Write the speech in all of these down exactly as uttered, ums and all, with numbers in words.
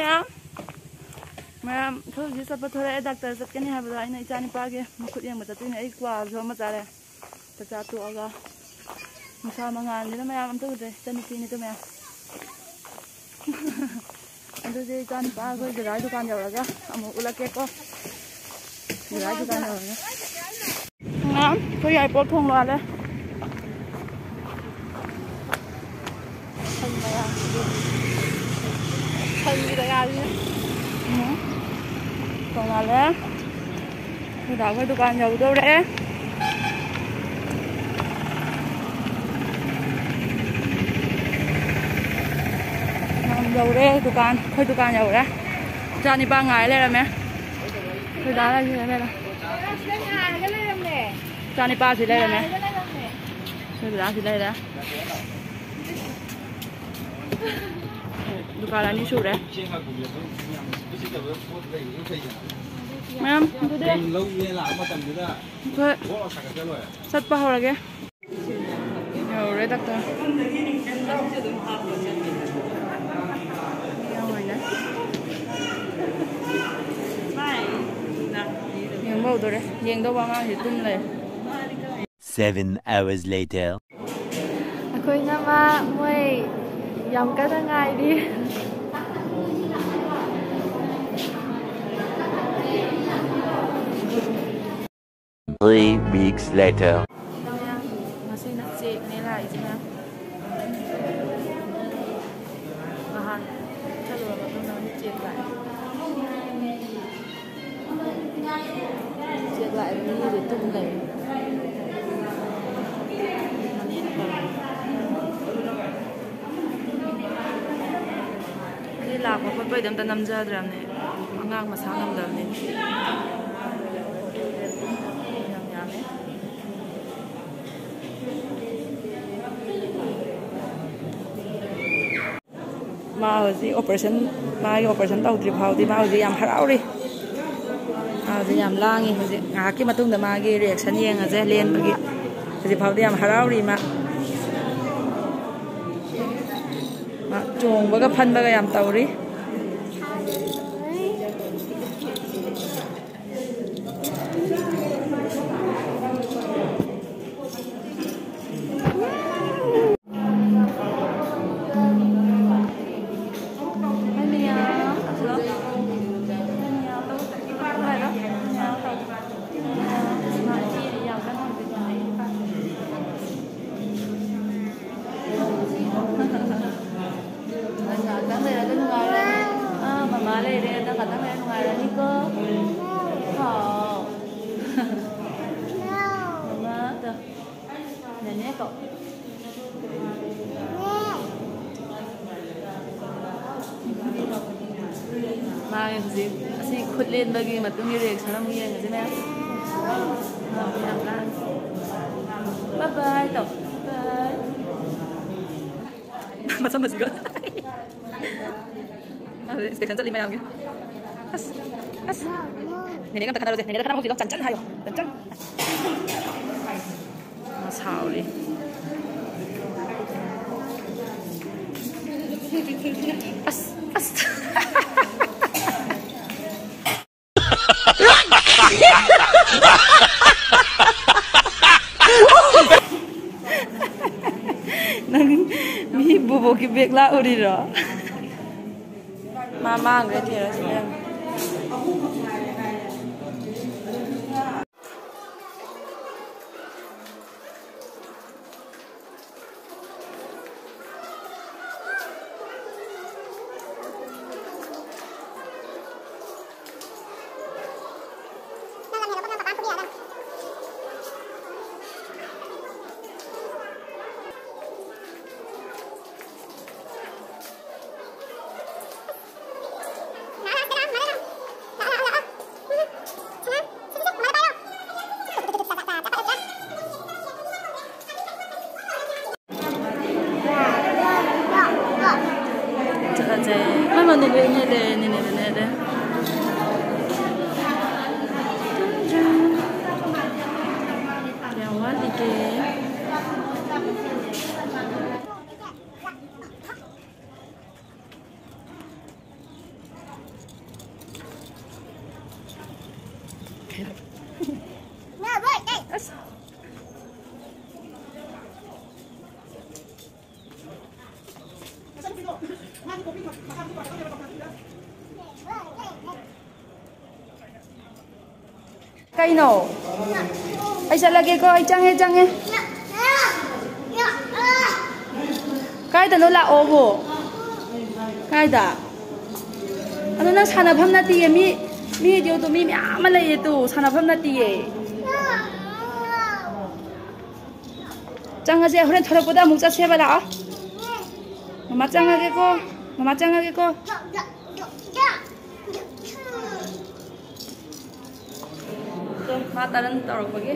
ꯃꯌꯥꯝ, ꯃꯌꯥꯝ, ꯑꯩꯈꯣꯏ ꯍꯧꯖꯤꯛ ꯆꯠꯄ ꯊꯣꯔꯛꯑꯦ꯫ ꯗꯥꯛꯇꯔ ꯆꯠꯀꯅꯤ ꯍꯥꯏꯕꯗꯣ ꯑꯩꯅ ꯏꯆꯥ ꯅꯨꯄꯥꯒꯤ ꯃꯈꯨꯠ ꯌꯦꯡꯕ ꯆꯠꯇꯣꯏꯅꯦ꯫ ꯑꯩ ꯀ꯭ꯋꯥꯁꯨ ꯑꯃ ꯆꯥꯔꯦ꯫ ꯆꯥꯛꯆꯥ ꯇꯣꯛꯑꯒ ꯅꯨꯡꯁꯥ ꯃꯉꯥꯜꯁꯤꯅ ꯃꯌꯥꯝ ꯑꯝꯇ ꯎꯗ꯭ꯔꯦ꯫ ꯏꯆꯟꯅꯨꯄꯤꯅꯤꯗꯣ ꯃꯌꯥꯝ꯫ ꯑꯗꯨꯗꯤ ꯏꯆꯥ ꯅꯨꯄꯥ ꯑꯩꯈꯣꯏ ꯗꯗꯥꯒꯤ ꯗꯨꯀꯥꯟ ꯌꯧꯔꯒ ꯑꯃꯨꯛ ꯎꯠꯂꯛꯀꯦꯀꯣ꯫ ꯗꯗꯥꯒꯤ ꯗꯨꯀꯥꯟ ꯌꯧꯔꯒ꯫ ꯃꯌꯥꯝ, ꯑꯩꯈꯣꯏ ꯌꯥꯏꯄꯣꯛ ꯊꯣꯡ ꯂꯣꯜꯂꯦ꯫ ꯁꯟ ꯃꯌꯥꯝꯁꯤꯗꯤ꯫ ꯁꯟꯒꯤ ꯖꯒꯥꯁꯤꯅ꯫ ꯎꯝ꯫ ꯊꯣꯡ ꯂꯣꯜꯂꯦ꯫ ꯑꯩꯈꯣꯏ ꯗꯥ ꯍꯣꯏ ꯗꯨꯀꯥꯟ ꯌꯧꯗꯧꯔꯦ꯫ ꯌꯧꯔꯦ ꯗꯨꯀꯥꯟ, ꯑꯩꯈꯣꯏ ꯗꯨꯀꯥꯟ ꯌꯧꯔꯦ꯫ ꯏꯆꯥ ꯅꯤꯄꯥ ꯉꯥꯏ ꯂꯩꯔꯝꯃꯦ꯫ ꯑꯩꯈꯣꯏ ꯗꯥ ꯂꯩꯔꯦ, ꯂꯩꯔꯦ꯫ ꯏꯆꯥ ꯅꯤꯄꯥꯁꯤ ꯂꯩꯔꯝꯃꯦ꯫ ꯑꯩꯈꯣꯏ ꯗꯥꯁꯤ ꯂꯩꯔꯦ꯫ ꯗꯨꯀꯥꯟ ꯑꯅꯤ ꯁꯨꯔꯦ꯫ ꯃꯌꯥꯝ, ꯑꯗꯨꯗꯤ ꯑꯩꯈꯣꯏ ꯆꯠꯄ ꯍꯧꯔꯒꯦ꯫ ꯌꯧꯔꯦ ꯗꯥꯛꯇꯔ꯫ ꯌꯥꯝ ꯅꯨꯡꯉꯥꯏꯅ꯫ ꯌꯦꯡꯕ ꯍꯧꯗꯣꯔꯦ꯫ ꯌꯦꯡꯗꯧꯕ ꯑꯉꯥꯡꯁꯦ ꯇꯨꯝ ꯂꯩꯔꯦ꯫ Seven hours later. ꯑꯩꯈꯣꯏꯅ ꯃꯥ ꯃꯣꯏ ꯌꯥꯝ ꯀꯟꯅ ꯉꯥꯏꯔꯤ꯫ Three weeks later. ꯃꯌꯥꯝ, ꯉꯁꯤꯅ ꯆꯦꯛꯅꯦ ꯂꯥꯛꯏꯁꯤꯅ꯫ ꯅꯍꯥꯟ ꯆꯠꯂꯨꯔ ꯃꯇꯨꯡꯗ ꯍꯧꯖꯤꯛ ꯆꯦꯛ ꯂꯥꯛꯑꯦ꯫ ꯆꯦꯛ ꯂꯥꯛꯑꯦ, ꯃꯤꯁꯦ ꯇꯨꯝ ꯂꯩꯔꯦ꯫ ꯃꯅꯦꯅ ꯇꯧꯔꯦ꯫ ꯑꯗꯨꯗꯤ ꯂꯥꯛꯄ ꯈꯣꯠꯄꯩꯗꯤ ꯑꯝꯇ ꯅꯝꯖꯗ꯭ꯔꯕꯅꯦ, ꯑꯉꯥꯡ ꯃꯁꯥ ꯉꯝꯗꯕꯅꯤ꯫ ꯌꯥꯝ ꯌꯥꯝꯃꯦ꯫ ꯃꯥ ꯍꯧꯖꯤꯛ operation, ꯃꯥꯒꯤ operation ꯇꯧꯗ꯭ꯔꯤ ꯐꯥꯎꯗꯤ ꯃꯥ ꯍꯧꯖꯤꯛ ꯌꯥꯝ ꯍꯔꯥꯎꯔꯤ꯫ ꯃꯥ ꯍꯧꯖꯤꯛ ꯌꯥꯝ ꯂꯥꯡꯉꯤ꯫ ꯍꯧꯖꯤꯛ ꯉꯥꯏꯍꯥꯛꯀꯤ ꯃꯇꯨꯡꯗ ꯃꯥꯒꯤ reaction ꯌꯦꯡꯉꯁꯦ ꯂꯦꯟꯕꯒꯤ꯫ ꯍꯧꯖꯤꯛ ꯐꯥꯎꯗꯤ ꯌꯥꯝ ꯍꯔꯥꯎꯔꯤ ꯃꯥ꯫ ꯃꯥ ꯆꯣꯡꯕꯒ ꯐꯟꯕꯒ ꯌꯥꯝ ꯇꯧꯔꯤ꯫ ꯅꯪ ꯉꯥꯏꯍꯥꯛꯇꯪ ꯂꯩꯔꯒ ꯅꯨꯡꯉꯥꯏꯔꯅꯤ꯫ ꯑꯥ, ꯃꯃꯥ ꯂꯩꯔꯦ꯫ ꯅꯪ ꯉꯥꯏꯍꯥꯛꯇꯪ ꯂꯩꯔꯒ ꯅꯨꯡꯉꯥꯏꯔꯅꯤꯀꯣ꯫ ꯍꯥꯎ꯫ ꯃꯃꯥ ꯇꯧ꯫ ꯅꯦꯅꯦ ꯀꯧ꯫ ꯃꯥꯒꯤ ꯍꯧꯖꯤꯛ ꯑꯁꯤ ꯈꯨꯠ ꯂꯦꯟꯕꯒꯤ ꯃꯇꯨꯡꯒꯤ reaction ꯑꯃꯨꯛ ꯌꯦꯡꯉꯁꯤ ꯃꯌꯥꯝ꯫ ꯌꯥꯝ ꯂꯥꯡꯉꯤ꯫ Bye bye ꯇꯧ꯫ Bye꯫ ꯃꯁꯝ ꯑꯁꯤꯒ꯫ ꯑꯗꯨꯗꯤ inspection ꯆꯠꯂꯤ ꯃꯌꯥꯝꯒꯤ꯫ ꯑꯁ, ꯑꯁ꯫ ꯅꯦꯅꯦꯒ ꯑꯝꯇ ꯈꯠꯅꯔꯁꯦ꯫ ꯅꯦꯅꯦꯗ ꯈꯠꯅꯕ ꯍꯧꯁꯤꯀꯣ꯫ ꯆꯟꯆꯟ ꯍꯥꯏꯌꯣ꯫ ꯆꯟꯆꯟ꯫ ꯃꯥ ꯁꯥꯎꯔꯤ꯫ ꯑꯁ, ꯑꯁ꯫ ꯅꯪ ꯃꯤ ꯕꯣꯕꯣꯛꯀꯤ bag ꯂꯥꯛꯎꯔꯤꯔꯣ? ꯃꯥ ꯃꯥꯡꯈ꯭ꯔꯦ, ꯊꯤꯔꯁꯤ ꯏꯕꯦꯝꯃ꯫ ꯆꯠꯂꯁꯦ꯫ ꯃꯥꯏ ꯃꯥ ꯅꯦꯅꯦ ꯅꯦꯅꯦ ꯅꯦꯅꯦ ꯅꯦꯅꯦ꯫ ꯌꯥꯝ ꯋꯥꯠꯂꯤꯒꯦ꯫ ꯑꯁ꯫ ꯀꯩꯅꯣ? ꯑꯩ ꯆꯠꯂꯒꯦꯀꯣ, ꯑꯩ ꯆꯪꯉꯦ, ꯆꯪꯉꯦ꯫ ꯀꯥꯏꯗꯅꯣ ꯂꯥꯛꯑꯣꯕꯣ? ꯀꯥꯏꯗ? ꯑꯗꯣ ꯅꯪ ꯁꯥꯟꯅꯐꯝ ꯅꯠꯇꯤꯌꯦ꯫ ꯃꯤ, ꯃꯤ ꯑꯗꯨ ꯃꯤ ꯃꯌꯥꯝ ꯑꯃ ꯂꯩꯌꯦ ꯇꯨ꯫ ꯁꯥꯟꯅꯐꯝ ꯅꯠꯇꯤꯌꯦ꯫ ꯆꯪꯉꯁꯦ, ꯍꯣꯔꯦꯟ ꯊꯣꯔꯛꯄꯗ ꯑꯃꯨꯛ ꯆꯠꯁꯦꯕ꯫ ꯂꯥꯛꯑꯣ꯫ ꯃꯃꯥ ꯆꯪꯉꯒꯦꯀꯣ꯫ ꯃꯃꯥ ꯆꯪꯉꯒꯦꯀꯣ꯫ ꯃꯥ ꯇꯔꯟ ꯇꯧꯔꯛꯄꯒꯤ꯫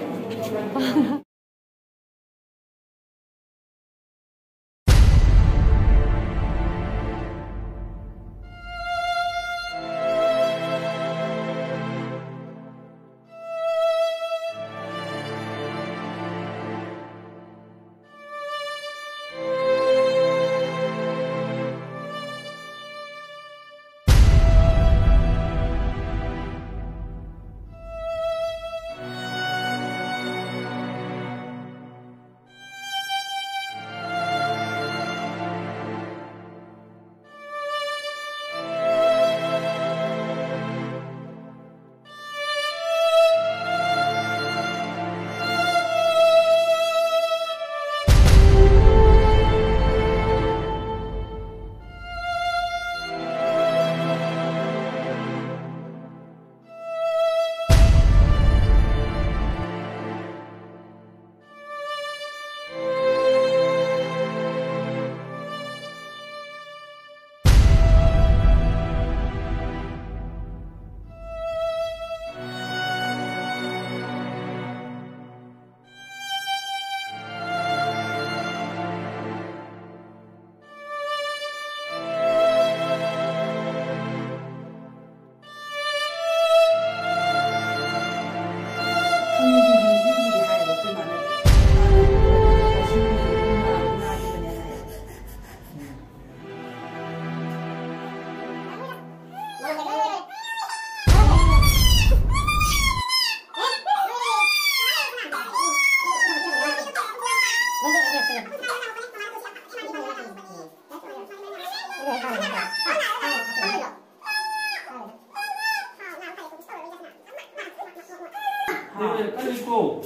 ꯀꯜꯂꯤꯀꯣ꯫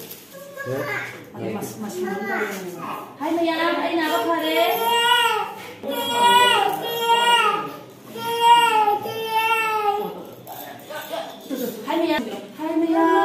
ꯍꯥꯏ ꯃꯌꯥꯝ, ꯑꯩ ꯅꯥꯕ ꯐꯔꯦ꯫ Hi, Maya.